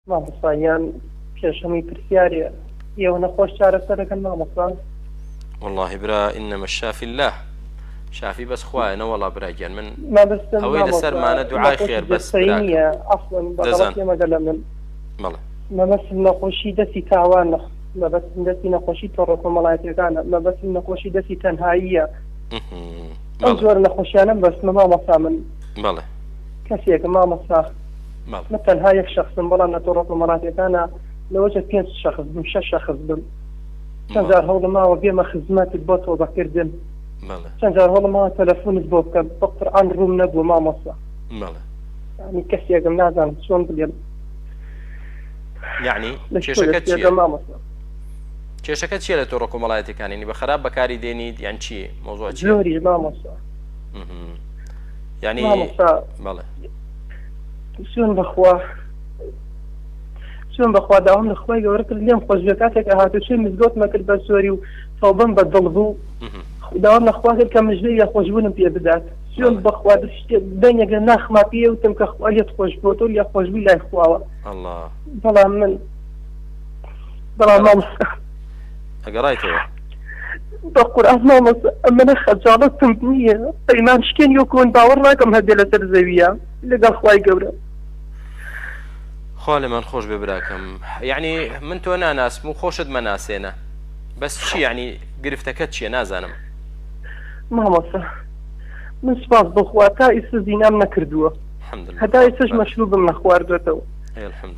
مامۆستا گیان پێش هەمووی پرسیارێ ئێوە نەخۆش چارەسەر دەکەن مامۆستا؟ وەڵاهی برا انما الشافی اللە شافی بەس خوایە نەوەڵا برا گیان من مەبەستم ئەوەی مامۆستا لەسەرمانە دوعای نەخۆشی خێر بەس جەستەیی براکەم نییە عەفوەن بە غەڵەت دەزان تێمەگە لە من بەڵێ مەبەستم نەخۆشی دەستی تاوانە مەبەستم دەستی نەخۆشی تۆڕە کۆمەڵایەتیەکانە مەبەستم نەخۆشی دەستی تەنهاییە ئەو بەڵێ جۆرە نەخۆشیانە مەبەستمە مامۆستا من بەڵێ کەسێکم مامۆستا بەڵێ. من تەنها یەک شەخسم بەڵام لە تۆڕە کۆمەڵاتیەکانا لەوەچە پێنج شەخس بم شەش شەخس بم چەند بەڵێ. جار هەوڵم ماوە بێمە خزمەتت بۆ تۆبە کردن بەڵێ. چەند جار هەوڵم ماوە تەلەفونت بۆ بکەم بە قورعان ڕووم نەبووە مامۆستا بەڵێ. یانی کەسێکم نازانم چۆن بلێم یەعنی لە چۆ کێشەکەت دەست چییە؟ پێکەم مامۆستا. کێشەکەت چییە لە تۆڕە کۆمەڵایەتیەکان یانی بە خەراپ بەکاری دێنیت یان چی مەوزوع چییە؟ زۆریش مامۆستا. یانی مامۆستا بەڵێ. سوێن بەخوا سوێن بەخوا داوام لە خوای گەورە کرد لێم خۆش بێ کاتێک هاتوچۆی مزگەوتمە کرد بە زۆری و تەوبەم بە دڵ بوو داوام لە خوا کرد کە مژدەی لێخۆشبوونم پێ بدات سوێن بەخوا شتێک دەنگێک لە ناخما پێ وتم کە خوا لێت خۆش بووە تۆ لێخۆشبووی لای خواوە بەڵام من بەڵام مامۆستا ئەگەڕایتەوە بە قورئان مامۆستا ئەمنە خەجاڵەتم نییە پەیمان شکێن یۆ کۆن باوەڕ ناکەم هەبێ لەسەر زەویە لەگەڵ خوای گەورە. خوا لێمان خۆش بێ براکەم یعنی من تۆ ناناسم و خۆشت مەناسێنە بەس چی یعنی گرفتەکەت چییە نازانم. مامۆستا من سوپاس بۆ خوا تا ئیستا زینام نەکردووە هەتا ئیستاش مەشروبم نەخواردوەتەوە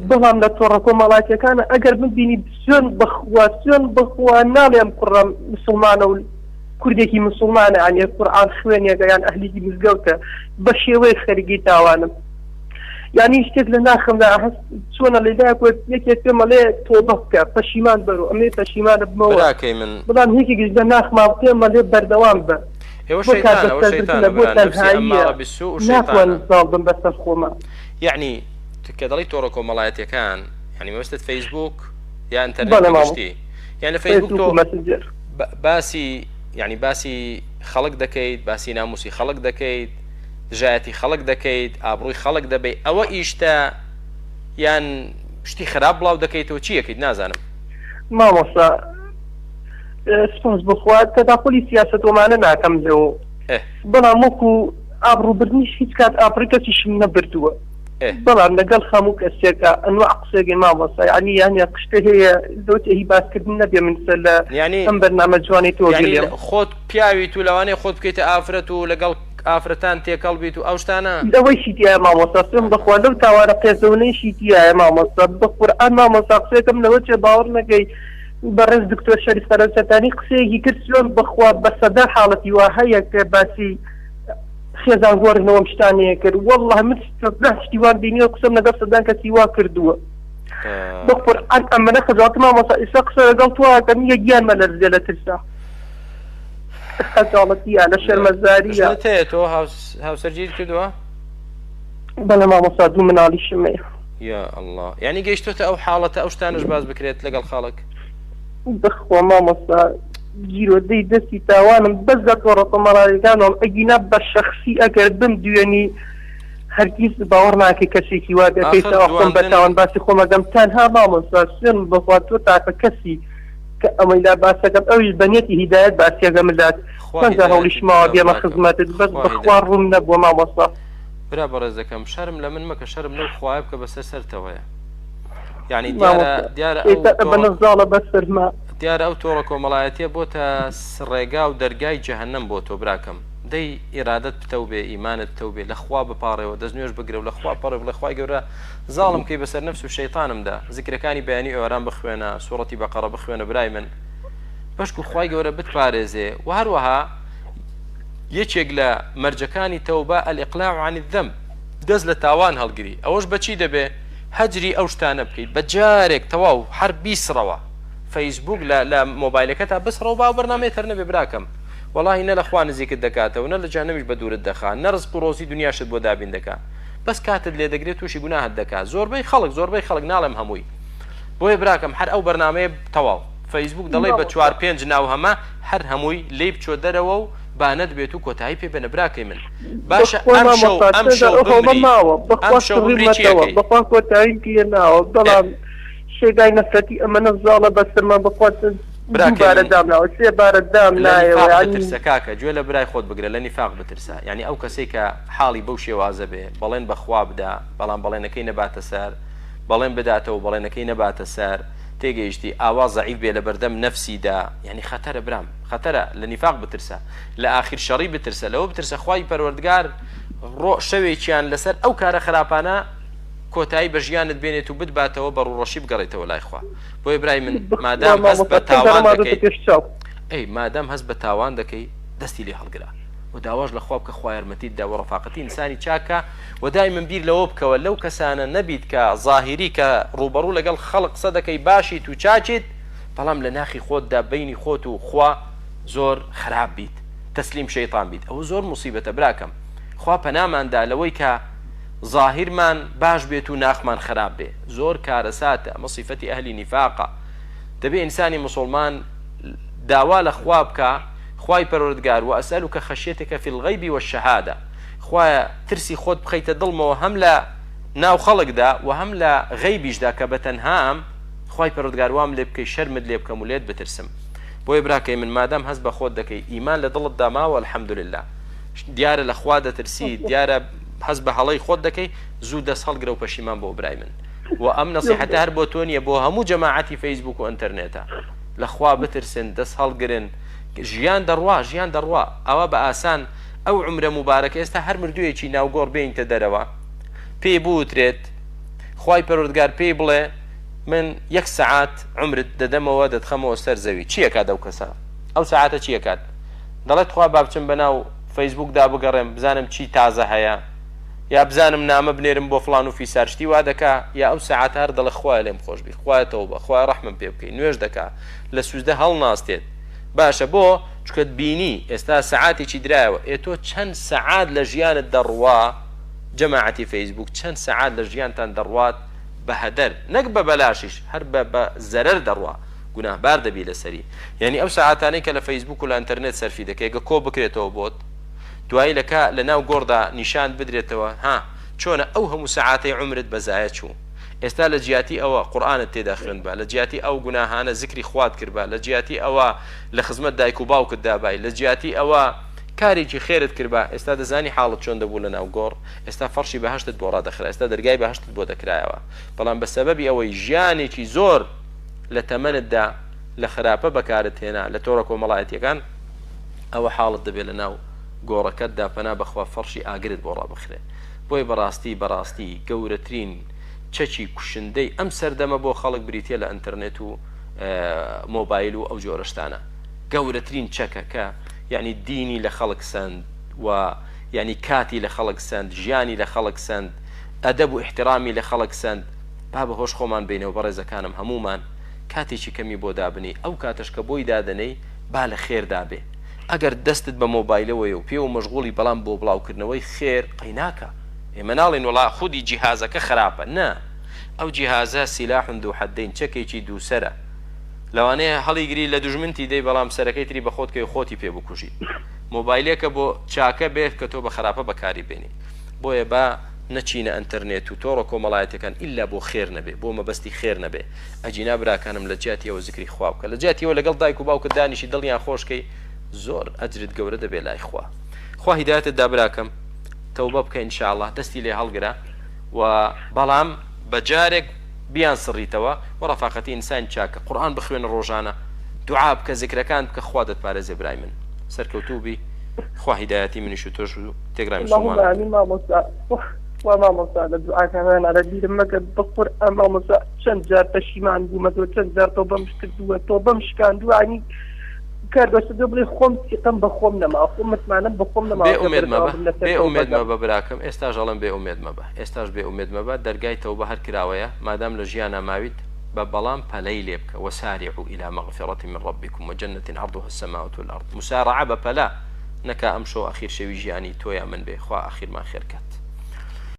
بەڵام لە تۆڕە کۆمەڵاتیەکانە ئەگەر ببینی سوێن بەخوا سوێن بەخوا ناڵێم کوڕە مسلمانە و کوردێکی مسوڵمانە یان یەک قورئان خوێنێکە یان ئەهلیکی مزگەوتە بە شێوەیەک خەریکی تاوانم یعنی شتێک لە ناخمدا هەست چۆنە لەلایەک وت یەکێک پێم ئەڵێ تۆبە بکە پەشیمان بەرو ئەمێ پەشیمانە بمەوە براکەی من بەڵام یەکێکیش لە ناخما پێم ئەڵێ بەردەوام بە ئێوە بۆ کار شەیتانە ئەوە بەسەربردنە شەیتانە بۆ برا نفسی تەنهاییە ئەمارە بالسوء شەیتانە ناتوانم زاڵ بم بەسەر خۆما. یەعنی کە دەڵێی تۆڕە کۆمەڵایەتیەکان یعنی مەبەستت فەیسبووک یا ئینتەرنێت بەڵێ بە مامۆستا گشتی یان لە فەیسبووک فەیسبووک تۆ و مەسنجەر. باسی یعنی باسی خەڵک دەکەیت باسی ناموسی خەڵک دەکەیت دژایەتی خەڵک دەکەیت ئابڕووی خەڵک دەبەی ئەوە ئیشتە یان شتی خراپ بڵاو دەکەیتەوە چی یەکەیت نازانم. مامۆستا سوپاس بۆ خوا تەداخولی سیاسەت ومانە ناکەم لەو بەڵام وەکو ئابڕووبردنیش هیچ کات ئابڕووی کەسیشم نەبردووە بەڵام لەگەڵ هەموو کەسێکا ئەنواع قسەیەکەی مامۆستا یعنی یانە قشتە هەیە لۆتێ هی باسکردن نەبێ من سەر لە یعنی ئەم بەرنامە جوانەی تۆ یعنی گلێم خۆت پیاویت و لەوانەیە خۆت بکەیتە ئافرەت و لەگەڵ ئافرەتان تێکەڵ بیت و ئەو شتانە. لەوەیشی تیایە مامۆستا سوێند بەخوا لەو تاوانە قێزەونەیشی تیایە مامۆستا بە قورئان مامۆستا قسەیەکەم لەوە چێ باوەڕ نەکەی بەڕێز دکتۆر شەریف قەرەچەتانی قسەیەکی کرد سوێند بەخوا بە سەدان حاڵەتی وا هەیە کە باسی خێزان گۆڕینەوەم شتانەیە کرد واللە من سەدان شتی وام بینیوە قسەم لەگەڵ سەدان کەسی وا کردووە بە قورئان ئەمەنە خەجاڵەتم مامۆستا ئیستا قسە لەگەڵ تۆ ئەکەم یە گیانمە لەرزێ لە ترسا خەجاڵەتیە لە شەرمەزاریە ژنت هەیە تۆ هاوسەرگیریت کردووە؟ بەڵێ مامۆستا دوو مناڵیشم هەیە. یا اللە یعنی گەیشتۆتە ئەو حاڵەتە ئەو شتانەش باس بکرێت لەگەڵ خەڵک؟ بەخوا مامۆستا گیرۆدەی دەستی تاوانم بەس لە تۆڕە کۆمەڵایەکانەوەم ئەگینا بە شەخسی ئەگەر بمدوێنی هەرگیز باوەڕ ناکەی کەسێکی وا بێ ئاخر پێی خۆم بە دواندن تاوان باسی خۆم ئەکەم تەنها مامۆستا سوێن بەخوا تۆ تاکە کەسی کە ئەمەی لا باسەکەم ئەویش بە نیەتی هیدایەت باسیەکەم لات خوا چەند جار هیدایەتت هەوڵیشم ماوە بدا بێمە براکەم خزمەتت بەس خوا بەخوا هیدایەتت ڕووم نەبووە مامۆستا. برا بەڕێزەکەم شەرم لە من مەکە شەرم لەو خوایە بکە بەسەر سەرتەوەیە یعنی دیارە مامۆستا دیارە ئەو ئێستا تۆڕە ئەبەنە زاڵە بەسەرما. دیارە ئەو تۆڕە کۆمەڵایەتیە بۆتە ڕێگا و دەرگای جەهەنەم بۆ تۆ براکەم دەی ئیرادەت پتەو بێ ئیمانت پتەو بێ لە خوا بپاڕێوە دەست نوێژ بگرە و لە خوا پەڕێ بڵێ خوای گەورە زاڵم کەی بەسەر نەفس و شەیتانمدا زیکرەکانی بەیانی ئێواران بخوێنە سوڕەتی بەقەڕە بخوێنە برای من بەشکو خوای گەورە بتپارێزێ و هەروەها یەکێک لە مەرجەکانی تەوبە الاقلاع عن الذنب دەست لە تاوان هەڵگری ئەوەش بەچی دەبێ هەجری ئەو شتانە بکەیت بە جارێک تەواو هەر بیسڕەوە فەیسبوک لە لە مۆبایلەکەتا بسڕەوە با ئەو بەرنامەیەت هەر نەبێ براکەم وەڵاهی نە لە خوا نزیکت دەکاتەوە نە لە جەهەنەمیش بە دوورت دەخا نە ڕزق و ڕۆزی دنیاشت بۆ دابین دەکا بەس کاتت لێ دەگرێت تووشی گوناهت دەکا زۆربەی خەڵک زۆربەی خەڵک ناڵێم هەمووی بۆیە براکەم هەر ئەو بەرنامەیە تەواو فەیسبوک دەڵێ بە چوار پێنج ناو هەمە هەر هەمووی لێی بچۆ دەرەوە و. با نەتبێت و کۆتایی پێ بێنە براکەی من باشە بەخوا ئەم شەو مامۆستا ئەم چەند شەو ئەو هەوڵە بمری ماوە ئەم بەخوا شەو بمری چی سڕیومەتەوە ئەکەی؟ بەخوا کۆتاییم پێ ناوە ئێ بەڵام شەیدای نەفرەتی ئەمەنە زاڵە بەسەرمان بەخوا براکەی دووبارە من دامناوە سێ بارە دام لە نایەوە نیفاق یانی بترسە کاکە گوێ لە برای خۆت بگرە لە نیفاق بترسە یانی ئەو کەسەی کە حاڵی بەو شێوازە بێ بەڵێن بە خوا بدا بەڵام بەڵێنەکەی نەباتە سەر بەڵێن بداتەوە بەڵێنەکەی نەباتە سەر تێگەیشتی ئاوا زەعیف بێ لە بەردەم نەفسیدا یانی خەتەرە برام خەتەرە لە نیفاق بترسە لە ئاخیر شەڕی بترسە لەوە بترسە خوای پەروەردگار ڕۆ شەوێکیان لەسەر ئەو کارە خراپانە کۆتایی بە ژیانت بێنێت و بتباتەوە بە ڕووڕەشی بگەڕێیتەوە لای خوا بۆیە برای من بەخوا مادام هەست مامۆستا بە چەند تاوان جارم هاتۆتە دەکەی پێش چاو. ئەی مادام هەست بە تاوان دەکەی دەستی لێ هەڵگرە و داواش لە خوا بکە خوا یارمەتیت دا و ڕەفاقەتی ئینسانی چاک کە و دایمەن بیر لەوە بکەوە لەو کەسانە نەبیت کە زاهیری کە ڕووبەڕوو لەگەڵ خەڵک قسە دەکەی باشیت و چاکیت بەڵام لە ناخی خۆتدا بەینی خۆت و خوا زۆر خراپ بیت تەسلیم شەیتان بیت ئەوە زۆر موسیبەتە براکەم خوا پەنامان دا لەوەی کە زاهیرمان باش بێت و ناخمان خراپ بێ زۆر کارەساتە ئەمە سیفەتی ئەهلی نیفاقە دەبێ ئینسانی موسڵمان داوا لە خوا بکا خوای پەروەردگار واسألک خشیتک فی الغیب والشهادە خوایە ترسی خۆت بخەیتە دڵمەوە هەم لە ناو خەڵکدا و هەم لە غەیبیشدا کە بە تەنهام خوای پەروەردگار وام لێ بکەی شەرمت لێ بکەم و لێت بترسم بۆیە براکەی من مادام هەست بە خۆت دەکەی ئیمان لە دڵتدا ماوە الحمدللە دیارە لە خوا دەترسی دیارە هەست بە هەڵەی خۆت دەکەی زوو دەست هەڵگرە و پەشیمان بۆ برای من و ئەم نەسیحەتە هەر بۆ تۆ نییە بۆ هەموو جەماعەتی فەیسبوک و ئەنتەرنێتە لە خوا بترسن دەست هەڵگرن ژیان دەڕوا ژیان دەڕوا ئەوە بە ئاسان ئەو عمرە موبارەکە ئێستا هەر مردوویەکی ناوگۆڕ بێینتە دەرەوە پێی بوترێت خوای پەروەردگار پێی بڵێ من یەک سەعات عمرت دەدەمەوە دەتخەمەوە سەر زەوی چی ئەکات ئەو کەسە ئەو سەعاتە چی ئەکات دەڵێت تخوا با بچم بەناو فەیسبوکدا بگەڕێم بزانم چی تازە هەیە یا بزانم نامە بنێرم بۆ فڵان و فیسار شتی وا دەکا یا ئەو سەعاتە هەر دەڵێ خوایە لێم خۆش بی خوایە تەوبە خوایە ڕەحمم پێ بکەی نوێژ دەکا لە سوجدە هەڵناستێت باشە بۆ چونکە بینی ئێستا سەعاتێکی درایەوە ئێ تۆ چەند سەعات لە ژیانت دەڕوا جەماعەتی فەیسبوک چەند سەعات لە ژیانتان دەڕوات بە هەدەر نەک بە بەلاشیش هەر بە بە زەرەر دەڕوا گوناهبار دەبی لەسەری یعنی ئەو سەعاتانەی کە لە فەیسبوک و لە ئەنتەرنێت سەرفی دەکەی گە کۆ بکرێتەوە بۆت دوایی لە کا لە ناو گۆڕدا نیشان بدرێتەوە ها چۆنە ئەو هەموو سەعاتەی عومرت بە زایە چوو ئێستا لە جیاتی ئەوە قورئانت تێدا خوێندبا لە جیاتی ئەو گوناهانە زکری خوات کردبا لە جیاتی ئەوە لە خزمەت دایک و باوکت دابای لە جیاتی ئەوە کارێکی خێرت کردبا ئێستا دەزانی حاڵت چۆن دەبوو لە ناو گۆڕ ئێستا فەڕشی بەهەشتت بۆ ڕادەخرا ئێستا دەرگای بەهەشتت بۆ دەکرایەوە بەڵام بە سەبەبی ئەوەی ژیانێکی زۆر لە تەمەنتدا لە خراپە بەکارت هێنا لە تۆڕە کۆمەڵایەتیەکان ئەوە حاڵت دەبێت لە ناو گۆڕەکەتدا پەنا بەخوا فەڕشی ئاگرت بۆ ڕابخرێ بۆیە بەڕاستی بەڕاستی گەورەترین چەکی کوشندەی ئەم سەردەمە بۆ خەڵک بریتە لە ئەتەرنێت و مۆبایل و ئەو جۆرە شتانە گەورەترین چەکە کە یعنی دینی لە خەڵک سند و یعنی کاتی لە خەڵک سند ژیانی لە خەڵک سند ئەدەب و احترامی لە خەڵک سند با بە هۆش خۆمان بینەوە بەڕێزەکانم هەمومان کاتێکی کەمی بۆ دابنی ئەو کاتەش کە بۆی دادەنەی با لە خێردا بێ ئەگەر دەستت بە مۆبایلەوەیە و پێوە مەشغوڵی بەڵام بۆ بڵاوکردنەوەی خێر قەیناکە ئێمە ناڵێین وەڵا خودی جیهازەکە خراپە نا ئەو جیهازە سلاح ذو حدین چەکێکی دووسەرە لەوانەیە هەڵیگری لە دوژمنتی دەی بەڵام سەرەکەی تری بەخۆت کەی خۆتی پێ بکوژیت مۆبایلێکە بۆ چاکە بێت کە تۆ بە خراپە بەکاری بێنی بۆیە با نەچینە ئەتەرنێت و تۆڕە کۆمەڵایەتەکان ئیلا بۆ خێر نەبێ بۆ مەبەستی خێر نەبێ ئەگینا براکانم لە جیاتی ئەوە زکری خوا بکە لە جیاتی ئەوە لەگەڵ دایک و باوکت دانیشی دڵیان خۆشکەی زۆر ئەجرت گەورە دەبێ لای خوا خوا هیدایەتت دا براکەم تەوبە بکە ان شاء اللە دەستی لێ هەڵگرە و بەڵام بە جارێک بیان سڕیتەوە و ڕەفاقەتی ئینسان چاکە قورئان بخوێنە ڕۆژانە دوعا بکە زکرەکان بکە خوا دەتپارێزێ برای من سەرکەوتوو بی خوا هیدایەتی منیش و تۆش و تێگرای مسلمان اللهم آمین مامۆستا خوا مامۆستا لە دوعاکانان لە بیرم مەکە بە قورئان مامۆستا چەند جار پەشیمان بوومەتەوە چەند جار تۆبەم کردووە تۆبەم شکاندووە ینی کار بەسە دۆ بڵێ خۆم سیقەم بە خۆم نەما خۆم متمانەم بە خۆم نەما بێ ئومێد مەبە بێ ئومێد مەبە براکەم ئێستاش ئەڵێم بێ ئومێد مەبە ئێستاش بێ ئومێد مەبە دەرگای تەوبە هەر کراوەیە مادام لە ژیانا ماویت بە بەڵام پەلەی لێ بکە وسارعوا الی مغفرة من ربکم وجنة عرضها السماوات والارض مسارعە بە پەلە نەکا ئەمشەو ئەخیر شەوی ژیانی تۆ یا من بێ خوا ئاخیرمان خێر کات.